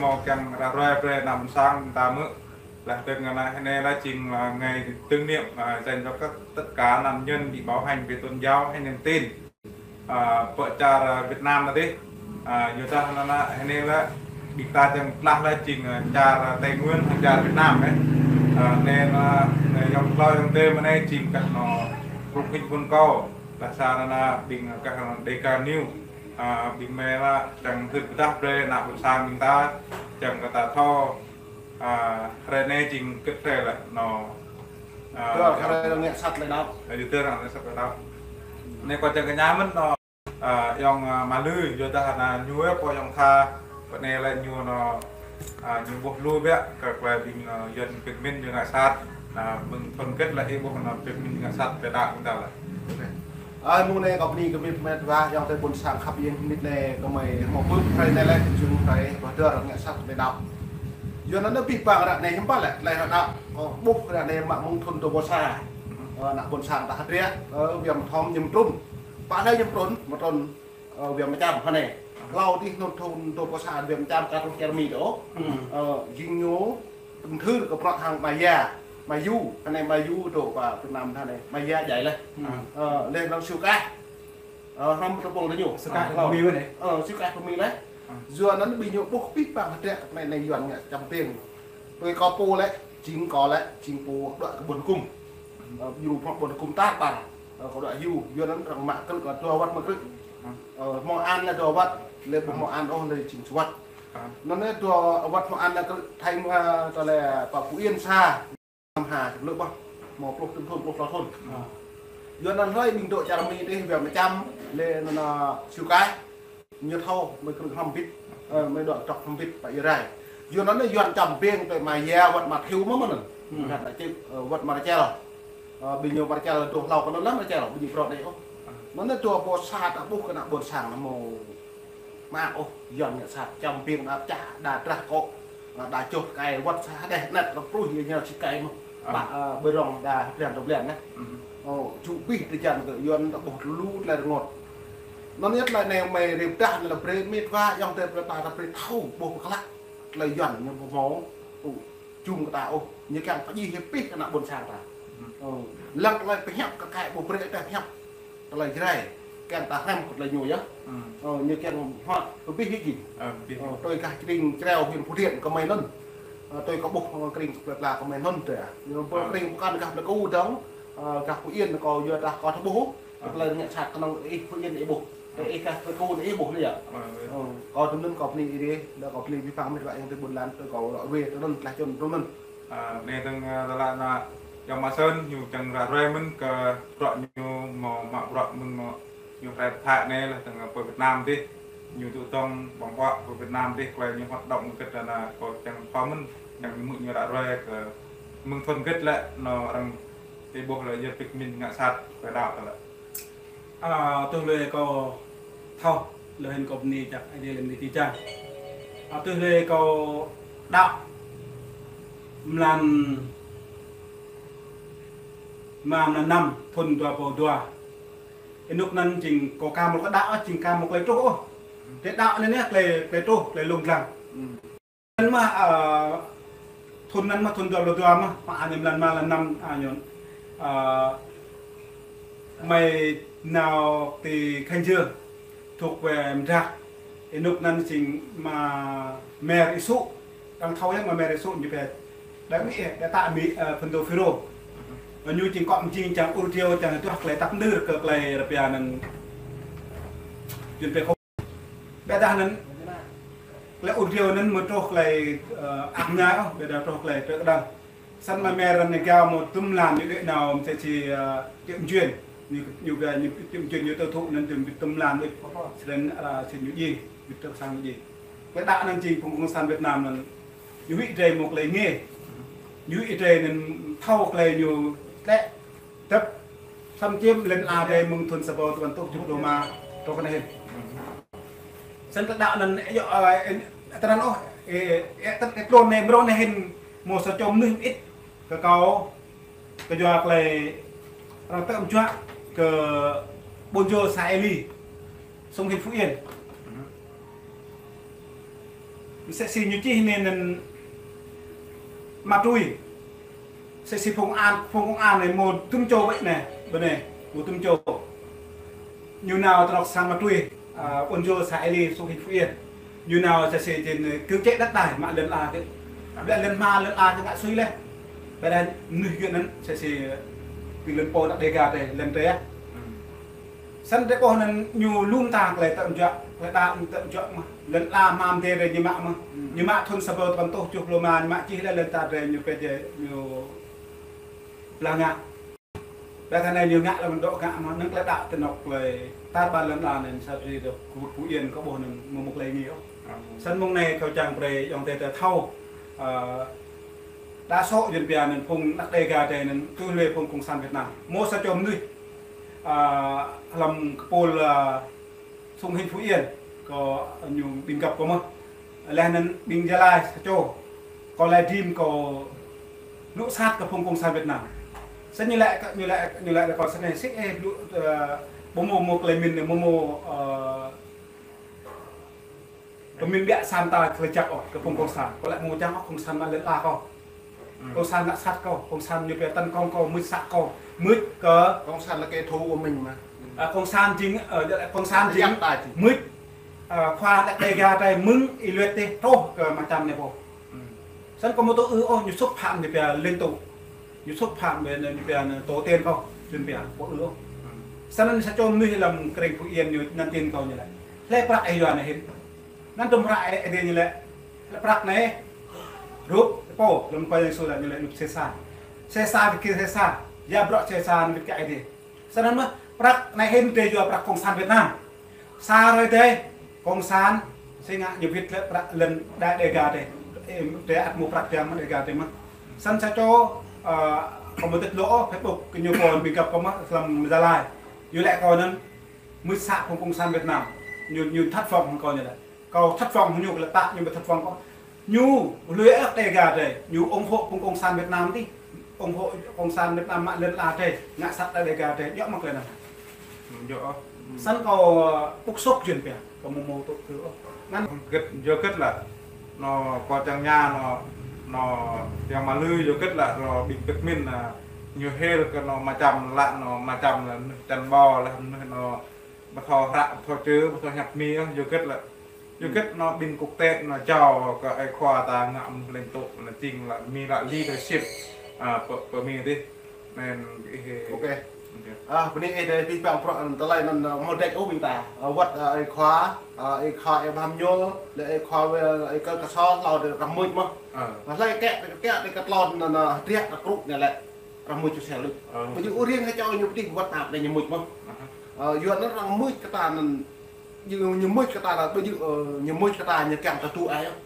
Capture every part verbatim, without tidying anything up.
Hmâo kiăng ră ruai brơi ană ƀôn sang ta mơ̆. Laih dơ̆ng anai, anai lah jing, à, ngày tưởng niệm, à, dành cho các, tất cả nạn nhân bị bạo hành về tôn giáo hay niềm tin. À, pơ čar, à, Việt Nam ta dih. À, yua dah anai, anai lah ƀing ta čang tơlah lah jing, à, čar, à, Tây Nguyên, čar Việt Nam, eh. À, anai lah, anai yong klâo yong tơm anai jing kah nô rŭng hĭn ƀôn kâo. Laih sa anai ƀing kah nô Dega News. À, ƀing mơi lah čang hưt pơdah brơi ană ƀôn sang ƀing ta, čang kơ ta thâo, à, hrơi anai jing kơ hrơi lah, nô. À, tơl hrơi ngă sat lĕ đăo. Hrơi tơl ngă sat lĕ đăo. Anai kâo čang kơ ña mơ̆n nô, à, yong, à, Ama Lư, yua dah anai ñu ĕp pô yong tha, pơ anai lĕ ñu nô, à, ñu ƀuh lu biă, kơ klei ƀing, à, Yuan pơmĭn ñu ngă sat, à, mơ̆ng thun gĕt lah ih ƀuh nô pơmĭn ñu ngă sat lĕ đăo ƀing ta lah. Ơ, mơ̆ng anai kâo bơni kơ mĭt met wa, yong tơ ƀôn sang khăp ying mĭt anai kơ mơi hmâo pơ̆k hrơi anai lĕ, jing hrơi pơdơr ngă sat lĕ đăo. Yua anŭn abih bang ră anai hiư̆m pă lĕ, tơlơi ră đăo, kâo ƀuh ră anai mă mơ̆ng thun dua ƀâo sa. Ơ, ană ƀôn sang ta hơdră, ơ, Wiam Thom Nhâm Trun. Pă lĕ Nhâm Trun, mă trun, ơ, Wiam Mơčăm hơnai. Klâo dih thun, thun dua ƀâo sa Wiam Mơčăm ka truh čar Mi đôč. Ơ, jing ñu, tơm thưr kơ prăk hăng Ama Ya, Ama Yu, hơnai Ama Yu dŏ pơ Việt Nam hơnai, Ama Ya djai lĕ. Ơ, lĕ nao siu kah. Ơ, hrăm tơpŭng tơ ñu. Siu kah pơ Mi lĕ. Ơ, siu kah pơ Mi lĕ. Yua anŭn ƀing ñu ƀuh abih bang hơdră kơ anai anai Yuan ngă čăm ping. Tui kâo pô lĕ, jing kâo lĕ, jing pô đuaĭ kơ ƀôn kŭm. Ơ, ñu prăk ƀôn kŭm tar ƀar. Ơ, kâo đuaĭ hyu, yua anŭn arăng mă krư̆ kâo dua wăt mă krư̆. Ơ, hmâo an lĕ dua wăt, lĕ ƀu hmâo an ôh lĕ jing sa wăt. Anŭn lĕ dua wăt hmâo an lĕ krư̆ Thái, ơ, tơlơi pơ Phú Yên sa. Năm ha, lĕ ƀuh, hmâo pluh tơm thun, pluh klâo thun. Yua anŭn hlơi ƀing dŏ čar Mi dih, Wiam Mơčăm, lĕ anŭn, ơ, siu kah. Ñu thâo, mơi krư̆ hrăm bit, ơ, mơi dŏ trŏk hrăm bit, pă ia rai. Yua anŭn Yuan čăm ping tui Ama Ya, wăt Ama Thiu mơ̆n mơ̆n. Gah đa čih, ơ, wăt Ama Rachel. Ơ, ƀing ñu Ama Rachel dŏ hlâo kơ anŭn lăm Rachel, ƀing ñu prŏ đĕ ôh. Anŭn dua ƀâo sa ta ƀuh kơ ană ƀôn sang anai hmâo mă ôh, Yuan ngă sat, čăm ping đa pơčah, đa drah akŏ, đa čoh tơkai, wăt sa hơdeh anet, rơp pruih ia ñu si tơkai mơ̆n. Pă, ơ, ƀơi rŏng đa hơblan dua blan neh. Ơ, jŭ abih tơjan kơ Yuan ta ƀuh lu tơlơi rơngot. Anŭn yơh tơlơi anai mơi rai pơdah anai lĕ brơi mĭt wa, yong tơ brơi ta, ta brơi thâo, ƀuh pơklă. Tơlơi Yuan ñu ƀu hmâo, ơ, jum kơ ta ôh, ñu kiăng pơjing hĭ pih kơ ană ƀôn sang ta. Ơ, lăng tơlơi pơhiăp kơ tơkai ƀu brơi ta pơhiăp. Tơlơi Jrai, kiăng ta hrăm kơ tơlơi ñu yơh. Ơ, ñu kiăng hmâo pơbih hĭ jing. Ơ, tui gah tring Jrai huyện Phú Thiện kơ mơi anŭn. Ơ, tui kâo ƀuh, ơ, tring plơi pla kơ mơi anŭn tui ah. Ñu ƀuh tring pơkŏn gah Pleiku dơ̆ng, ơ, gah Phú Yên kâo yua dah kâo thâo ƀuh. Tơlơi ngă sat kơnơ̆ng ih Phú Yên ih ƀuh. Tơ ih gah Pleiku ih ƀuh lĕ yơh. Ơ, kâo tơm anŭn kâo bơni ih dih, đa kâo bơni abih bang mĭt wa yong tơ ƀôn lan tơ kâo ră ruai tơ anŭn tơlơi čun tơ anŭn. Ơ, anai tơ̆ng, ơ, tơlơi anai, yong Ama Sơn ñu čang ră ruai mơ̆n kơ bruă ñu hmâo mă bruă mơ̆ng ñu rai pơthâo anai lah tơ̆ng pơ Việt Nam dih. Ñu tŭ tong ƀơ̆ng huă pơ Việt Nam dih, klei ñu hoạt động gĕt anai kâo čang thâo mơ̆n, čang mơ̆ng ñu ră ruai kơ mơ̆ng thun gĕt lĕ nô arăng ih ƀuh lĕ yơh pơmĭn ngă sat, klei đăo tơlơi. Ơ, tui hlơi kâo thâo, lĕ hĭn kâo bơni čăk, Ơi Adai lĕ bơni ti čang. Ơ, tui hlơi kâo đăo mlan, mă mlan năm, thun dua ƀâo dua. Ênuk anŭn jing kâo ka mă kơ đăo, jing ka mă klei truh ôh. Tơ đăo anai neh klei, klei truh, klei lông dlăng. Anŭn mơ̆, ơ, thun anŭn mơ̆ thun dua ƀâo dua mơ̆, mă anai mlan mă mlan năm, ơ, ñu. Ơ, mơi nao ti Khanh Giơ, thuộc về Mdrak. Ênuk anŭn jing mă Mer Isu. Arăng thâo yơh mă Mer Isu ñu pĕ. Đa Mi, đa ta Mi, ơ, phun dô Phiro. Ñu jing kŏ mơjing čang ur diêu čang tuah klei tăp nơr kơ klei rơpia anŭn. Jun pĕ Ƀiădah anŭn, klei ur diêu anŭn mơ̆ truh klei, ơ, ăh mơñai ôh, ƀiădah truh klei tơkơdơ̆ng. Săn mă Mer anŭn gao mơ̆ tơm mlan ñu đuaĭ nao mơ̆ tơ si, ơ, Triệu Mjuyên. Ñu, ñu gao ñu Triệu Mjuyên ñu tơthŭ anŭn tơm tơm mlan đuaĭ. Săn, ơ, săn ñu djai, ñu tơ̆ sang ñu djai. Klei đăo anŭn jing phung cộng sản Việt Nam anŭn. Ñu huĭ drei mơ̆ klei nge. Ñu huĭ drei anŭn thâo klei ñu tlĕ. Tơp, săm čiêm lĕn a dei mơ̆ng thun sa ƀâo tơpăn tŭ jŭp dua ma, tơ̆ kơ anai hĭn. Săn tơdăp anŭn, ơ, tơnăn ôh, ơ, tơt tlôn anai, mrô anai hĭn, mơ̆ sa čô mơnuih mơit, kơ kâo, kơ yua klei, arăng tơm juă, kơ ƀôn yơh sa Eli, sông huyện Phú Yên. Msĕ si ñu čih anai anŭn ma tui. Msĕ si phung an, phung công an anai mơ̆ tŭm čô ƀĕ anai, ƀơi anai, mơ̆ tŭm čô. Ñu nao tơnŏk sang ma tui, a, ƀôn yơh xã Ea Li, Sông Hinh, Phú Yên. Ñu nao msĕ si jing, ơ, cưỡng chế đất đai, mă lŏn ala kơ. Ƀĕ lŏn hma lŏn ala kơ ngă sui leh. Ƀơi anai mơnuih gơ̆ anŭn msĕ si, ơ, ƀing lŏn pô ta Đêga tơi, lŏn tơi ah. Săn tơƀôh anŭn ñu lŏm ta tơlơi tơm juă, tơlơi đa tơm juă mơ̆n. Lŏn ala hma mơdê tơi ñu mă mơ̆n. Ñu mă thun sa rơbâo tơpăn rơtuh tơjuh pluh rơma ñu mă čih leh lŏn ta tơi ñu pĕ jĕ ñu blah ngă. Ƀơi anai ñu ngă lăm dŏ ngă mơ̆n, anŭn tơlơi đa tơnŏk tơlơi tar ƀar lŏn ala anŭn sa ri dŏ kơ Phú Yên kơ ƀôh anŭn mơ̆ mơ̆ tơlơi ngă ôh. Săn mơ̆ng anai kâo čang brơi ayŏng adơi ta thâo, ơ, đa số jing pia anŭn phung ană Đêga tơi anŭn tui lui phung cộng sản Việt Nam. Mơ̆ sa čô mơnuih, a, lăm kơpul, a, Sông Hinh, Phú Yên, kâo ñu ƀing găp kâo mơ̆n. Leh anŭn ƀing Gia Lai sa čô, kâo lĕ dim kâo lu sat kơ phung cộng sản Việt Nam. Săn ñu lĕ, ñu lĕ, ñu lĕ kâo săn anai sĭt, ơ, lu, ơ, ƀu mơ̆ mơ̆ tơlơi min, ƀu mơ̆, ơ, pơmin biă săn ta tơlơi čăk ôh kơ phung cộng sản. Kâo lĕ mơ̆ čang ôh cộng sản mă lŏn ala kâo. Cộng sản ngă sat kâo, cộng sản ñu pia tấn công kâo, mưč să kâo, mưč kơ. Cộng sản là kẻ thù của mình mà. A, cộng sản jing, ơ, cộng sản jing, mưč, ơ, khua ană Đêga tơi mơ̆ng ih luet tih truh kơ mă čăm anai pô. Săn kâo mơ̆ tŭ ư ôh, ñu xúc phạm ñu pia lãnh tụ. Ñu xúc phạm ƀơi anai ñu pia anai tổ tiên kâo, jing pia, kâo ư ôh. Săn anŭn sa čô mơnuih lăm kreng Phú Yên ñu nhắn tin kâo ñu lĕ: Hlơi prăk ih yua anai hĭ? Anŭn tơm hră ih, ih dê ñu lĕ, hlơi prăk anai, rup pô, lăm Khua Yang Yêsu lĕ ñu lĕ rup Sêsar. Sêsar wĭt kơ Sêsar, ya bruă Sêsar wĭt kơ Ơi Adai. Săn anŭn mơ̆, prăk anai hĭn tơi yua prăk cộng sản Việt Nam. Sa hrơi tơi, cộng sản, si ngă ñu wĭt lĕ prăk lŏn đai Đêga tơi. Ơ, tơi ăt mơ̆ prăk tơm Đêga tơi mơ̆n. Săn sa čô, ơ, kâo mơ̆ tĭt lŏ ôh, Facebook, kơ ñu kâo ƀing găp kâo mơ̆n, lăm Gia Lai. Ñu lĕ kâo anŭn, mưč să phung cộng sản Việt Nam. Ñu, ñu thất vọng hăng kâo ñu lĕ. Kâo thất vọng hăng ñu, kâo lĕ ta ñu ƀu thất vọng kâo. Ñu lui ăt Đêga tơi, ñu ủng hộ phung cộng sản Việt Nam tih. Ủng hộ cộng sản Việt Nam mă lŏn ala tơi, ngă sat đai Đêga tơi, djơ̆ mơ̆ tơlơi anŭn. Djơ̆. Săn kâo, ơ, bức xúc jing pia, kâo mơ̆ mơ̆ tŭ ư ôh. Anŭn. Gĕt, yua gĕt lĕ, anŭn kâo čang ñă anŭn, anŭn yang mă lui yua gĕt lĕ, anŭn ƀing pơmin, a, ñu hil kơ anŭn mă čăm lĕ, anŭn mă čăm lĕ, anŭn čăn ƀâo lĕ, anŭn, anŭn ƀu thâo hră, ƀu thâo čư, ƀu thâo hiăp Mi, ơ, yua gĕt lĕ. Yua gĕt anŭn ƀing quốc tế anŭn jao kơ ơi khua ta ngă mơ̆ng lãnh tụ anŭn jing lĕ Mi lĕ leadership, a, pơ, pơ Mi tih. Anŭn ih. Ok. Ok. A, bơni ih dê pih păng prŏ, tơlơi anŭn, a, mơ̆ dĕč ôh ƀing ta. A, wơ̆t, a, ơi khua, a, ơi khua ơi Bham Nhôl, lĕ ơi khua wơ̆t, ơi kơ kơsol, hlâo dê răm mưč mơ̆n. Ơ. Hlơi kĕ, kĕ, kĕ, kơ tlôn anŭn, a, hơdră, kơ krŭ anai lĕ. Arăng mưč ču sel đôč. Ơ. Ƀu djơ̆ ôh riêng hơčâo ñu pơtih wơ̆t tap anai ñu mưč mơ̆n. Aha. Ơ, yua anŭn arăng mưč kơ ta anŭn, ñu, ñu mưč kơ ta anŭn, ƀu djơ̆, ơ, ñu mưč kơ ta ñu kiăng ta tŭ ai ôh.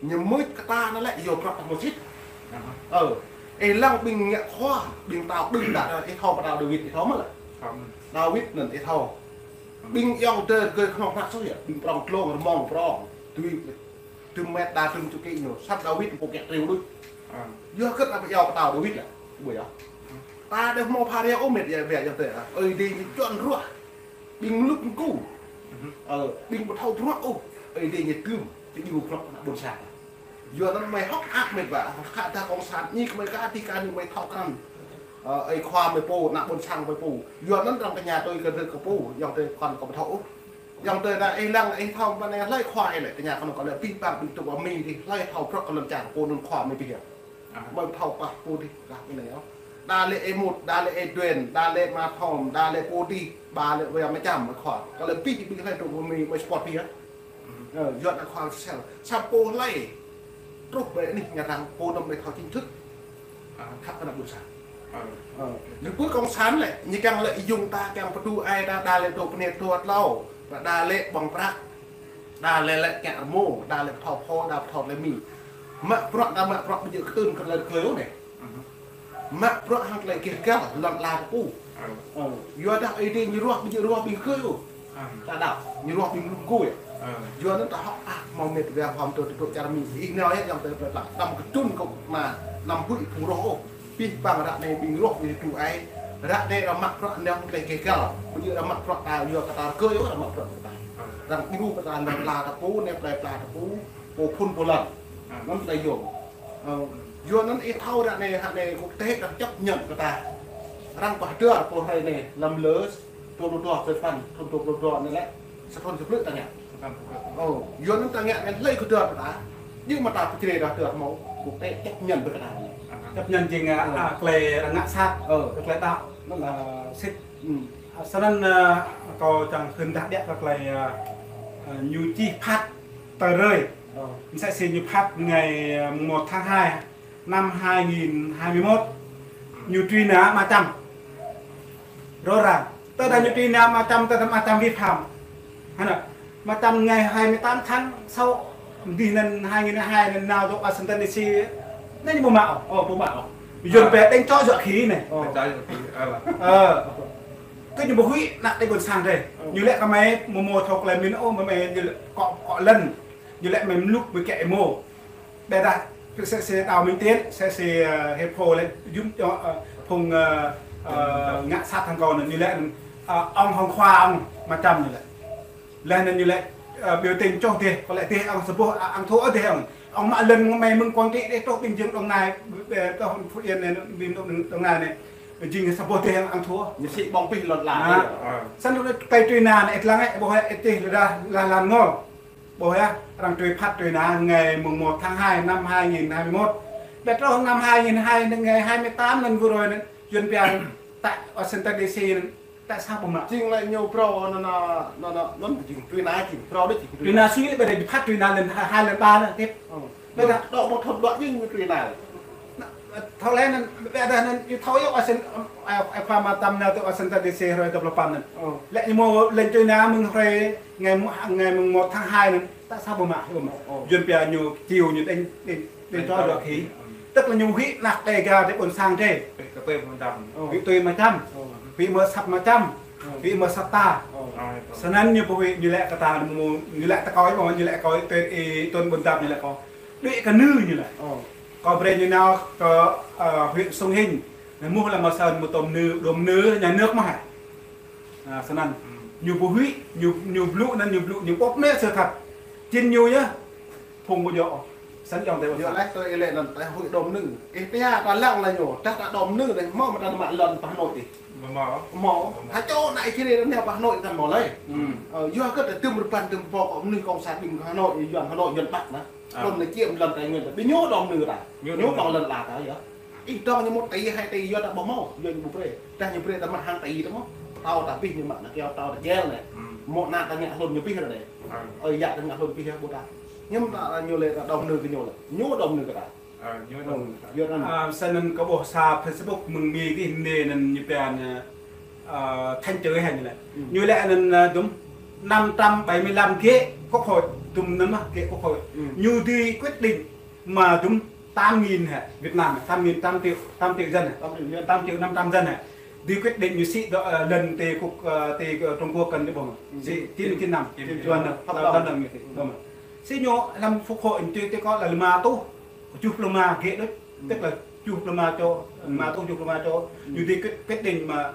Ñu mưč kơ ta anŭn lĕ yua bruă ta mơsĭt. Aha. Ơ, ih lăng ƀing ngă khua, ƀing tao đưm đă, ih thâo pơ tao Dawid, ih thâo mơ̆ lĕ? Thâo mơ̆n. Dawid anŭn ih thâo. Ƀing ayŏng adơi rơgơi kơnuk kơna soh yơh, ƀing prŏng tlông rơmông prŏng. Tui tơm met đa tơm ču kĭ ñu, sat Dawid pô kiăng triu đôč. Ơ. Yua hơgĕt ta ƀu iâu pơtao Dawid lĕ, ƀu iâu. Ta đeh hmâo pha reo ôh met ya, wea ya tê, a. Ơi Adai ñu čuăn ruah. Ƀing lŭk kŭ. Ơ, ƀing ƀu thâo bruă ôh. Ơi Adai ñu tơm, tơjŭ bruă ană ƀôn sang. Yua anŭn mơi hŏk ăt met wa, khă ta cộng sản ñu kơ mơi kơ ti kơ ñu mơi thâo krăn. Ơ, ơi khua mơi pô, ană ƀôn sang mơi pô. Yua anŭn arăng tơña tui kơ rơ̆k kơ pô, ayŏng adơi kŏn kơ ƀu thâo ôh. Ayŏng adơi anai ih lăng ih thâo mơ̆ anai hlơi khua ih lĕ, tơña kơ anŭn kơ lĕ pih păng ƀing tŭk wa Mi dih, hlơi thâo bruă kơ lŏn čar pô anŭn khua mơi pih yơh. Mơi thâo pah pô dih, gah ƀing anai yơh. Đa lĕ ih Mut, đa lĕ ih Duen, đa lĕ Ma Thom, đa lĕ pô dih, ba lĕ wa mơčăm mơi khua. Kơ lĕ pih ƀing hlơi tŭk wa Mi mơi support pih yơh. Ơ, yua anŭn khua sel. Sa pô hlơi truh ƀơi anih ngă răng pô anŭn mơi thâo chính thức. Ơ. Khăp kơ ană ƀôn sang. Ơ. Ơ. Ñu pơ cộng sản lĕ, ñu kiăng lĕ yŭng ta kiăng pơtŭ ai ta đa lĕ dŏ pơnĕt dŏ tlâo. Đa lĕ ƀơ̆ng prăk. Đa lĕ lĕ kiăng rơmô, đa lĕ pơthâo phô, đa pơthâo tơlơi Mi. Mă bruă đa mă bruă ƀu djơ̆ kơtưn kơ tơlơi rơgơi ôh anai. Mă bruă hăng tơlơi gêh găl, lŏn ala ta pô. Ơ. Ơ, yua dah Ơi Adai ñu ruah, ƀu djơ̆ ruah ƀing rơgơi ôh. Ta đaŏ, ñu ruah ƀing lŭk kŭ yơh. Ơ. Yua anŭn ta hŏk ăt hmâo met wa hmâo tơlơi tơlơi čar Mi. Ih nao yơh ayŏng adơi plơi pla. Anăm kơtưn kơ ană, anăm huĭ phung roh ôh. Pih păng ră anai ƀing roh ƀing tŭ ai. Ră anai arăng mă bruă anai hăng tơlơi gêh găl. Ƀu djơ̆ arăng mă bruă ta yua kơ ta rơgơi ôh, arăng mă bruă kơ ta. Arăng djru kơ ta lŏn ala ta pô, anai plơi pla ta pô. Pô phun pô lăn. Anŭn ta yôm. Ơ, yua anŭn ih thâo ră anai, ră anai quốc tế đang chấp nhận kơ ta. Arăng pơhơdơr pô hrơi anai lăm lơ dua pluh dua, thun, thun dua pluh dua anai lĕ, sa thun sa blư̆ ta ngă. Ơ, yua anŭn ta ngă anŭn hlơi kơ hơdơr kơ ta. Ñu mă ta pơjrê dah hơdơr hmâo, quốc tế chấp nhận kơ ta. Chấp nhận jing, a, a, tơlơi arăng ngă sat, ơ, tơlơi đaŏ, anŭn, a, sĭt. Ơ, snăn, a, kâo čang hưn dah biă kơ tơlơi, a, a, ñu čih phat tơrơi. Ơ. Msĕ si ñu phat ngày, a, mùng một tháng hai, năm hai nghìn hai mươi mốt. Ñu truy nã Ama Čăm. Rõ ràng. Tơdah ñu truy nã Ama Čăm, tơdah Ama Čăm vi phạm. Hă nă? Ama Čăm ngày hai mươi tám tháng sáu, dih anŭn hai nghìn hai anŭn nao dŏ Washington D C. Anŭn ñu ƀu mă ôh. Ơ, ƀu mă ôh. Yuan pĕ đeng čŏ juă khĭ anai. Ơ. Kơ ñu ƀu huĭ ană tơlơi ƀôn sang drei. Ñu lĕ kơ mơi mơ̆ mơ̆ thâo tơlơi mĭn ôh, mơi mơi ñu lĕ kŏ, kŏ lăn. Ñu lĕ mơi mluk mơi kĕ êmô. Ƀiădah, msĕ si Đào Minh Tiến, msĕ si, ơ, hiệp hội lĕ, jum, ơ, ơ, phung, ơ, ơ, ngă sat hăng kâo anŭn, ñu lĕ, ơ, ŏng hŏng khua ŏng, Ama Čăm ñu lĕ. Laih anŭn ñu lĕ, ơ, biểu tình čŏh dih, kơ lĕ dih ŏng sa boh, a, ŏng thua dih ŏng. Ŏng mă lăn mơi mơ̆ng Quảng Trị dih, truh Bình Dương Đồng Nai, ơ, truh Phú Yên anai, Bình Dương Đồng Nai anai. Jing sa boh dih ŏng thua. Ñu sĭ ƀơ̆ng pih lŏn ala. Anŭn. Ơ. Snăn tơlơi truy nã anai, ih lăng ih, ƀuh ih, ih lĕ dah, lah lăn ngol. Ƀuh yơh, arăng truy phat truy nã ngày mùng một tháng hai năm hai nghìn hai mươi mốt. Ƀiădah truh năm hai nghìn hai, ngày hai mươi tám anŭn vừa rồi anŭn, Yuan pia tại Washington D C anŭn, tại sao ƀu mă? Jing lĕ ñu phrâo anŭn, anŭn, anŭn, anŭn jing truy nã jing phrâo đôč jing truy nã. Truy nã sui lĕ ƀiădah phat truy nã lĕ hai, hai lăn ba anŭn tiếp. Ơ. Ƀiădah đŏk ƀu thâo đuaĭ jing ñu truy nă. Nă, thâo lĕ anŭn, ƀiădah anŭn, ñu thâo yơh Washington, ơ, ơ, khua Ama Čăm nao tơ Washington D C hrơi dua pluh păn anŭn. Ơ. Lĕ ñu mơ̆ lĕ truy nã mơ̆ng hrơi ngày mùng, ngày mùng một tháng hai anŭn, tại sao ƀu mă, ƀu mă. Ơ. Yuan pia ñu kiu ñu đeng, đeng, đeng čŏ juă khĭ. Tức là ñu huĭ ană Đêga drei ƀôn sang drei. Huĭ tui Ama Čăm. Ơ. Huĭ tui Ama Čăm. Ơ. Huĭ mơ̆ asăp Ama Čăm. Ơ. Huĭ mơ̆ asăp ta. Ơ. Snăn ñu ƀu huĭ ñu lĕ kơ ta, ñu lĕ tơ kâo ih ƀuh, ñu lĕ kâo ih tui ih tuan ƀôn dap ñu lĕ kâo. Đuaĭ kơ nư ñu lĕ. Ơ. Kâo brơi ñu nao kơ, ơ, huyện Sông Hinh. Anai mơ̆ lăm mơsăn mơ̆ tôm nư, đom nư, nhà nước mơ̆ hă. A, snăn. Ñu ƀu huĭ, ñu, ñu blŭ anŭn, ñu blŭ, ñu ƀuh mơ̆ sự thật. Jing ñu yơh. Phung ƀu djơ̆ ôh. Snăn yơh tơ. Yơh lĕ tơ ih lĕ anŭn, tơ huĭ đom nư. Ih pia ta lăng lĕ ñu, tơdah ta đom nư anai, mơ̆ mơ̆ ta mă lăn pơ Hà Nội dih. Ƀu mă ôh. Ƀu mă ôh. Hă čô ană ih čih anai pơ Hà Nội ta mă lĕ. Ơ, yua kơ ta tơm rơbăn tơm pô kơ mnuih cộng sản ƀing Hà Nội, Yuan Hà Nội, Yuan Bắc anŭn. Ơ. Đom anai čiêm lăn Tây Nguyên ta. Ƀing ñu đom nư ta. Ñu đom lăn ala ta yơh. Ih dŏng ñu mơ̆ tĭ hai tĭ yua ta ƀu hmâo, yua ñu ƀu brơi. Tơdah ñu brơi ta mă hăng tĭ ta mơ̆. Tâo ta pih ñu mă ană kiao tâo ta jel anai. Mơ̆ ană ta ngă hlŭn ñu pih ră anai. Ơi yă ta ngă hlŭn pih yơh ƀu ta. Hiư̆m ta ñu lĕ ta đom nư kơ ñu lĕ. Ñu đom nư kơ ta. Ơ, ñu đom nư kơ ta. Yua anŭn. A, snăn kâo ƀuh sa Facebook mơ̆ng Mi dih anai anŭn ñu pia anŭn, a, thanh chửi hă ñu lĕ. Ñu lĕ anŭn, a, dŭm năm trăm bảy mươi lăm ghế quốc hội, dŭm anŭn mơ̆ ghế quốc hội. Ñu đi quyết định mà dŭm tám nghìn hă, Việt Nam, tám nghìn, tám triệu, tám triệu dân hă? Tám triệu dân. Tám triệu năm trăm dân hă? Đi quyết định ñu sĭ dŏ, ơ, lăn ti quốc, ơ, ti, ơ, Trung Quốc kăn dih ƀơ̆ng. Sĭ chín mươi chín năm. Chín mươi chín năm. Lăn, lăn, lăn ñu ti ƀơ̆ng. Sĭ ñu lăm quốc hội ñu ti, ti kơ lĕ lima rơtuh tơjuh pluh rơma ghế đôč, tức là tơjuh pluh rơma čô, lima rơtuh tơjuh pluh rơma čô. Ñu đi quyết, quyết định mà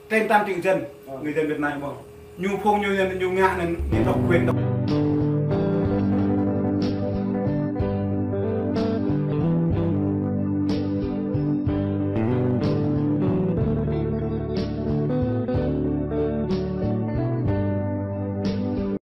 trên tám triệu dân, người dân Việt Nam ƀơ̆ng. Ñu phung ñu, ñu ngă anŭn, ñu độc quyền độc